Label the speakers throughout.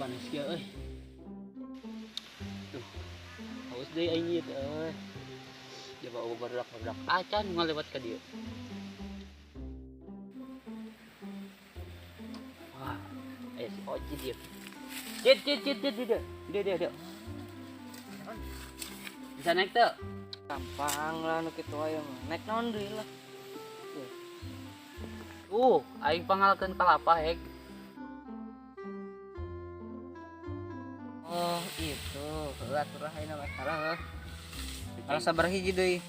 Speaker 1: Panas kieu euy. Duh. Haus deui aing ieu teh euy. Coba barudak-barudak acan ngalewat ka dieu. Wah, aya si Ocit ieu. Cit, cit, cit, cit, cit. Dia, dia, dia. Bisa naik tuh?
Speaker 2: Gampang lah nu kitu aya mah. Naik naon deui lah.
Speaker 1: Aing pangalkeun kalapa hek.
Speaker 2: Oh, itu. Heuh atuh lah ayeuna mah salah heuh. Kalau sabar hiji deui.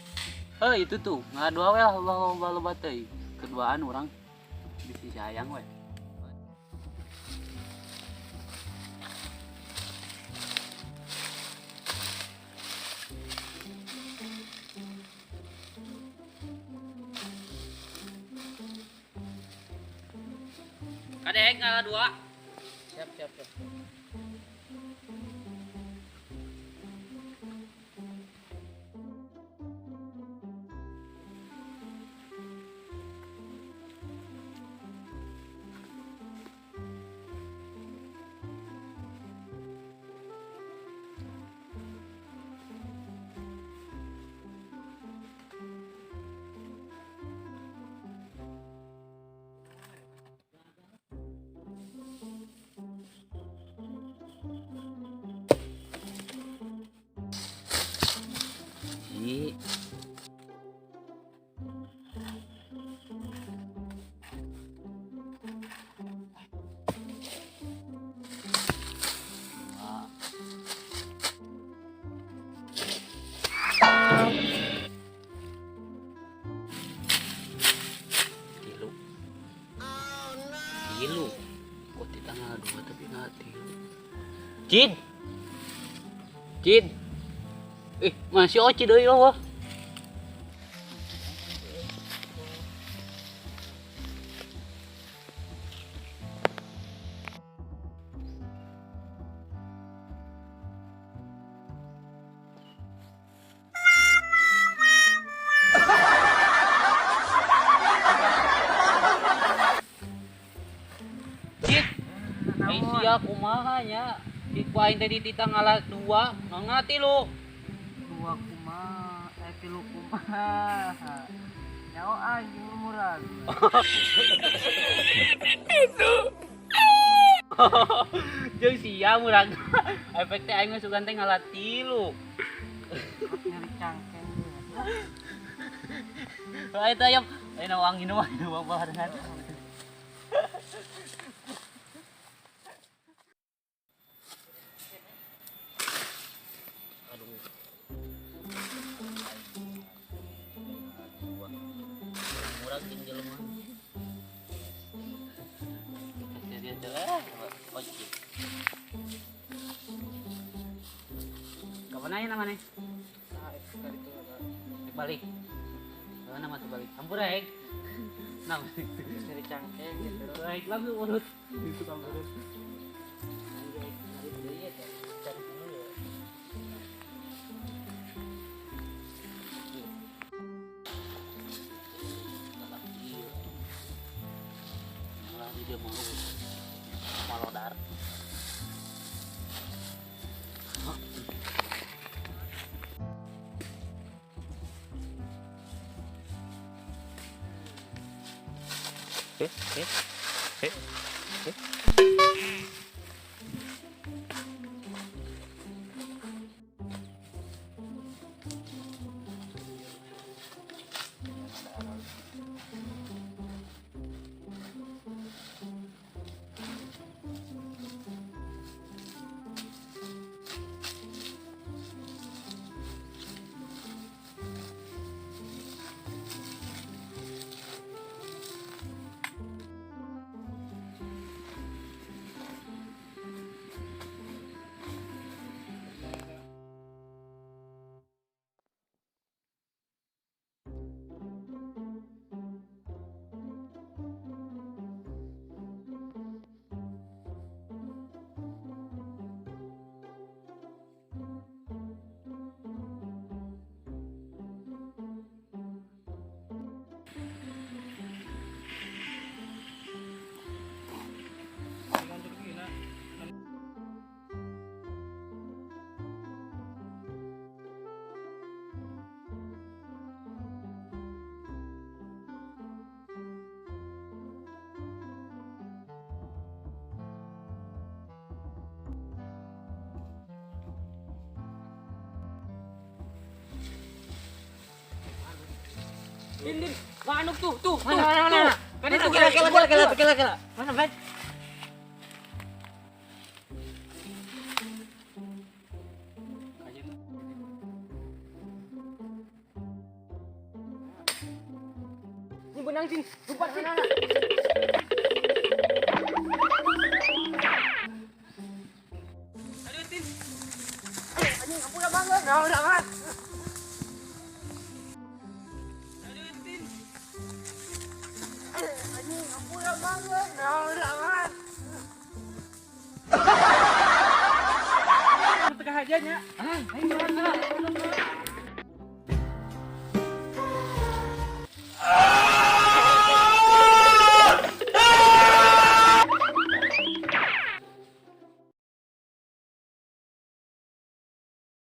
Speaker 1: Heuh, itu tuh. Ngadua we lah loba-loba teuing. Keduaan urang bisi sayang we. Kadek ngalah dua.
Speaker 2: Siap, siap, siap.
Speaker 1: Ji. Tilu. Tilu. Kok di tanggal 2 tapi nggak tilu. Cid. Cid. Masih Oci deui loh. Cid. Ai sia kumaha nya? Di ku aing teh di tanggal 2, nggak tilu.
Speaker 2: 2 kumaha, tilu kumaha. Nyawa anjing murag.
Speaker 1: Jeung sia murag. Efek teh aing mah sugan teh ngalah tilu.
Speaker 2: Nyeri cangkeng.
Speaker 1: Ayo teh ayam, ayo na wangi na wangi na babarengan. Aduh. Murag jeung jelema. Kasih dia teh lah, Oci. Kapan aya namanya?
Speaker 2: Ah, itu kali itu ada.
Speaker 1: Balik. Mana mah balik? Ampura hek. Nah,
Speaker 2: Nyeri cangkeng gitu.
Speaker 1: baik langsung urut. Itu kamu urut. Dia mau malodar. Din, din. Manuk tuh, tuh,
Speaker 2: Mana
Speaker 1: tuh.
Speaker 2: mana mana.
Speaker 1: Tuh. Kan itu
Speaker 2: Kela kela kela kela kela kela. Mana, Ben?
Speaker 1: Ini benang, Din. Lompat, Din. Aduh, Din.
Speaker 2: Anjing, ampun banget. Nah, udah banget.
Speaker 1: Aduh, Din.
Speaker 2: Anjing, ampun banget. Nah, udah banget.
Speaker 1: Tengah aja nya.
Speaker 2: Ah, ayo.